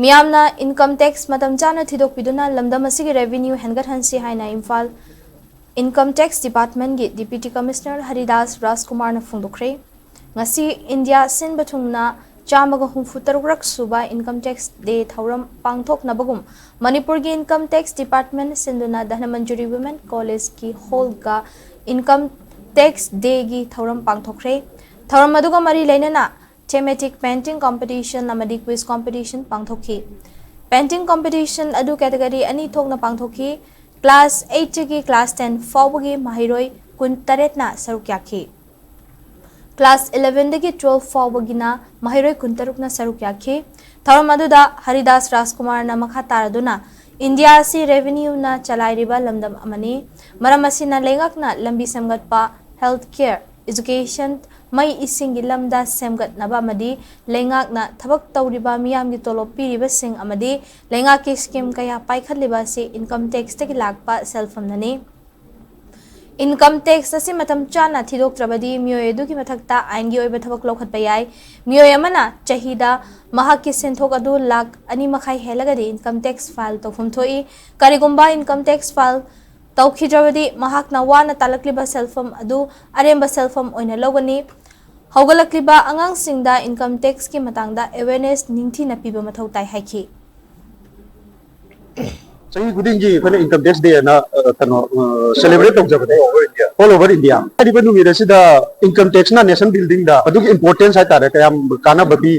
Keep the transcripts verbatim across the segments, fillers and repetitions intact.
ꯃꯤꯌꯥꯝꯅ income tax ꯃꯇꯝ ꯆꯥꯅ ꯊꯤꯗꯣꯛꯄꯤꯗꯨꯅ ꯂꯝꯗꯝ ꯑꯁꯤꯒꯤ revenue ꯍꯦꯟꯒꯠꯍꯟꯁꯤ ꯍꯥꯏꯅ Imphal Income Tax Departmentꯀꯤ Deputy Commissioner Haridas ꯔꯥꯖꯀꯨꯃꯥꯔꯅ ꯐꯣꯡꯗꯣꯛꯈ꯭ꯔꯦ꯫ ꯉꯁꯤ ꯏꯟꯗꯤꯌꯥ ꯁꯤꯟꯕ ꯊꯨꯡꯅ ꯆꯥꯝꯃꯒ ꯍꯨꯝꯐꯨ ꯇꯔꯨꯛꯔꯛ ꯁꯨꯕ Income Tax Day ꯊꯧꯔꯝ ꯄꯥꯡꯊꯣꯛꯅꯕꯒꯨꯝ ꯃꯅꯤꯄꯨꯔꯒꯤ Income Tax Department ꯁꯤꯟꯗꯨꯅ ꯙꯅꯃꯟꯖꯨꯔꯤ Women Collegeꯀꯤ hallꯒ Income Tax Dayꯒꯤ ꯊꯧꯔꯝ ꯄꯥꯡꯊꯣꯛꯈ꯭ꯔꯦ꯫ ꯊꯧꯔꯝ ꯑꯗꯨꯒ ꯃꯔꯤ ꯂꯩꯅꯅ thematic painting competition ꯑꯃꯗꯤ quiz competition ꯄꯥꯡꯊꯣꯛꯈꯤ꯫ Painting competition ꯑꯗꯨ category ꯑꯅꯤ ꯊꯣꯛꯅ ꯄꯥꯡꯊꯣꯛꯈꯤ꯫ Class eightꯇꯒꯤ class ten ꯐꯥꯎꯕꯒꯤ ꯃꯍꯩꯔꯣꯏ ꯀꯨꯟꯇꯔꯦꯠꯅ ꯁꯔꯨꯛ ꯌꯥꯈꯤ꯫ Class elevenꯗꯒꯤ twelve ꯐꯥꯎꯕꯒꯤꯅ ꯃꯍꯩꯔꯣꯏ ꯀꯨꯟꯇꯔꯨꯛꯅ ꯁꯔꯨꯛ ꯌꯥꯈꯤ꯫ ꯊꯧꯔꯝ ꯑꯗꯨꯗ ꯍꯔꯤꯗꯥꯁ ꯔꯥꯖꯀꯨꯃꯥꯔꯅ ꯃꯈꯥ ꯇꯥꯔꯗꯨꯅ ꯏꯟꯗꯤꯌꯥ ꯑꯁꯤ revenueꯅ ꯆꯂꯥꯏꯔꯤꯕ ꯂꯝꯗꯝ ꯑꯃꯅꯤ꯫ ꯃꯔꯝ ꯑꯁꯤꯅ ꯂꯩꯉꯥꯛꯅ ꯂꯝꯕꯤ ꯁꯦꯝꯒꯠꯄ, health care, education, ꯃꯩ ꯏꯁꯤꯡꯒꯤ ꯂꯝꯗ ꯁꯦꯝꯒꯠꯅꯕ ꯑꯃꯗꯤ ꯂꯩꯉꯥꯛꯅ ꯊꯕꯛ ꯇꯧꯔꯤꯕ ꯃꯤꯌꯥꯝꯒꯤ ꯇꯣꯂꯣꯞ ꯄꯤꯔꯤꯕꯁꯤꯡ ꯑꯃꯗꯤ ꯂꯩꯉꯥꯛꯀꯤ scheme ꯀꯌꯥ ꯄꯥꯏꯈꯠꯂꯤꯕ ꯑꯁꯤ income taxꯇꯒꯤ ꯂꯥꯛꯄ ꯁꯦꯜꯐꯝꯅꯅꯤ꯫ Income tax ꯑꯁꯤ ꯃꯇꯝ ꯆꯥꯅ ꯊꯤꯗꯣꯛꯇ꯭ꯔꯕꯗꯤ ꯃꯤꯑꯣꯏ ꯑꯗꯨꯒꯤ ꯃꯊꯛꯇ ꯑꯥꯏꯟꯒꯤ ꯑꯣꯏꯕ ꯊꯕꯛ ꯂꯧꯈꯠꯄ ꯌꯥꯏ꯫ ꯃꯤꯑꯣꯏ ꯑꯃꯅ ꯆꯍꯤꯗ ꯃꯍꯥꯛꯀꯤ ꯁꯦꯟꯊꯣꯛ ꯑꯗꯨ ꯂꯥꯈ ꯑꯅꯤ ꯃꯈꯥꯏ ꯍꯦꯜꯂꯒꯗꯤ income tax file ꯇꯧꯐꯝ ꯊꯣꯛꯏ꯫ ꯀꯔꯤꯒꯨꯝꯕ income tax file ꯇꯧꯈꯤꯗ꯭ꯔꯕꯗꯤ ꯃꯍꯥꯛꯅ ꯋꯥꯅ ꯇꯥꯜꯂꯛꯂꯤꯕ ꯁꯦꯜꯐꯝ ꯑꯗꯨ ꯑꯔꯦꯝꯕ ꯁꯦꯜꯐꯝ ꯑꯣꯏꯅ ꯂꯧꯒꯅꯤ꯫ ꯍꯧꯒꯠꯂꯛꯂꯤꯕ ꯑꯉꯥꯡꯁꯤꯡꯗ income taxꯀꯤ ꯃꯇꯥꯡꯗ awareness ꯅꯤꯡꯊꯤꯅ ꯄꯤꯕ ꯃꯊꯧ ꯇꯥꯏ ꯍꯥꯏꯈꯤ꯫ ꯆꯍꯤ ꯈꯨꯗꯤꯡꯒꯤ ꯑꯩꯈꯣꯏꯅ Income Tax Day ꯑꯅ ꯑ, ꯀꯩꯅꯣ ꯁꯦꯂꯦꯕ꯭ꯔꯦꯠ ꯇꯧꯖꯕꯅꯦ, all over India꯫ ꯍꯥꯏꯔꯤꯕ ꯅꯨꯃꯤꯠ ꯑꯁꯤꯗ income taxꯅ nation buildingꯗ ꯑꯗꯨꯒꯤ importance ꯍꯥꯏꯇꯥꯔꯦ, ꯀꯌꯥꯝ ꯀꯥꯟꯅꯕ ꯄꯤ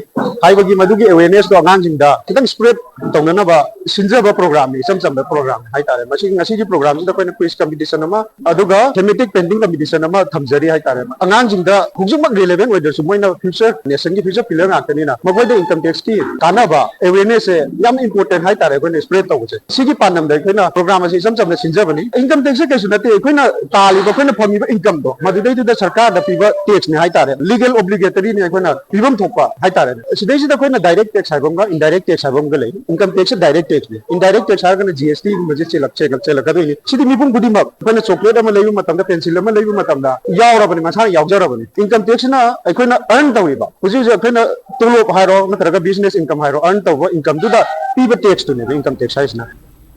ꯍꯥꯏꯕꯒꯤ ꯃꯗꯨꯒꯤ awarenessꯇꯣ ꯑꯉꯥꯡꯁꯤꯡꯗ ꯈꯤꯇꯪ spread ꯇꯧꯅꯅꯕ ꯁꯤꯟꯖꯕ programꯅꯤ, ꯏꯆꯝ ꯆꯝꯕ programꯅꯤ ꯍꯥꯏꯇꯥꯔꯦ꯫ ꯃꯁꯤ ꯉꯁꯤꯒꯤ programꯁꯤꯗ ꯑꯩꯈꯣꯏꯅ quiz competition ꯑꯃ, ꯑꯗꯨꯒ thematic painting competition ꯑꯃ ꯊꯝꯖꯔꯤ ꯍꯥꯏꯇꯥꯔꯦ꯫ ꯑꯉꯥꯡꯁꯤꯡꯗ ꯍꯧꯖꯤꯛꯃꯛ relevant ꯑꯣꯏꯗ꯭ꯔꯁꯨ ꯃꯣꯏꯅ future nationꯒꯤ future pillar ꯉꯥꯛꯇꯅꯤꯅ ꯃꯈꯣꯏꯗ income taxꯀꯤ ꯀꯥꯟꯅꯕ awarenessꯁꯦ ꯌꯥꯝ important ꯍꯥꯏꯇꯥꯔꯦ, ꯑꯩꯈꯣꯏꯅ spread ꯇꯧꯕꯁꯦ꯫ ꯁꯤꯒꯤ ꯄꯥꯟꯗꯝꯗ ꯑꯩꯈꯣꯏꯅ programꯁꯦ ꯏꯆꯝ ꯆꯝꯅ ꯁꯤꯟꯖꯕꯅꯤ꯫ Income taxꯁꯦ ꯀꯩꯁꯨ ꯅꯠꯇꯦ, ꯑꯩꯈꯣꯏꯅ ꯇꯥꯜꯂꯤꯕ, ꯑꯩꯈꯣꯏꯅ ꯐꯪꯉꯤꯕ incomeꯗꯣ ꯃꯗꯨꯗꯩꯗꯨꯗ ꯁꯔꯀꯥꯔꯗ ꯄꯤꯕ taxꯅꯦ ꯍꯥꯏꯇꯥꯔꯦ, legal obligatoryꯅꯦ ꯑꯩꯈꯣꯏꯅ ꯄꯤꯐꯝ ꯊꯣꯛꯄ ꯍꯥꯏꯇꯥꯔꯦ꯫ ꯁꯤꯗꯩꯁꯤꯗ ꯑꯩꯈꯣꯏꯅ direct tax ꯍꯥꯏꯕ ꯑꯃꯒ indirect tax ꯍꯥꯏꯕ ꯑꯃꯒ ꯂꯩ꯫ Income taxꯁꯦ direct tax Indirect tax ꯍꯥꯏꯔꯒꯅ G S T ꯒꯨꯝꯕꯁꯦ ꯆꯦꯜꯂꯛ ꯆꯦꯜꯂꯛ ꯆꯦꯜꯂꯛꯀꯗꯣꯏꯅꯤ꯫ ꯁꯤꯗꯤ ꯃꯤꯄꯨꯝ ꯈꯨꯗꯤꯡꯃꯛ, ꯑꯩꯈꯣꯏꯅ chocolate ꯑꯃ ꯂꯩꯕ ꯃꯇꯝꯗ, pencil ꯑꯃ ꯂꯩꯕ ꯃꯇꯝꯗ ꯌꯥꯎꯔꯕꯅꯤ, ꯃꯁꯥꯅ ꯌꯥꯎꯖꯔꯕꯅꯤ꯫ Income tax ꯁꯤꯅ ꯑꯩꯈꯣꯏꯅ earn ꯇꯧꯔꯤꯕ, ꯍꯧꯖꯤꯛ ꯍꯧꯖꯤꯛ ꯑꯩꯈꯣꯏꯅ ꯇꯣꯂꯣꯞ ꯍꯥꯏꯔꯣ ꯅꯠꯇ꯭ꯔꯒ business income ꯍꯥꯏꯔꯣ, earn ꯇꯧꯕ income ꯗꯨꯗ ꯄꯤꯕ tax ꯇꯨꯅꯦꯕ income tax ꯍꯥꯏꯁꯤꯅ꯫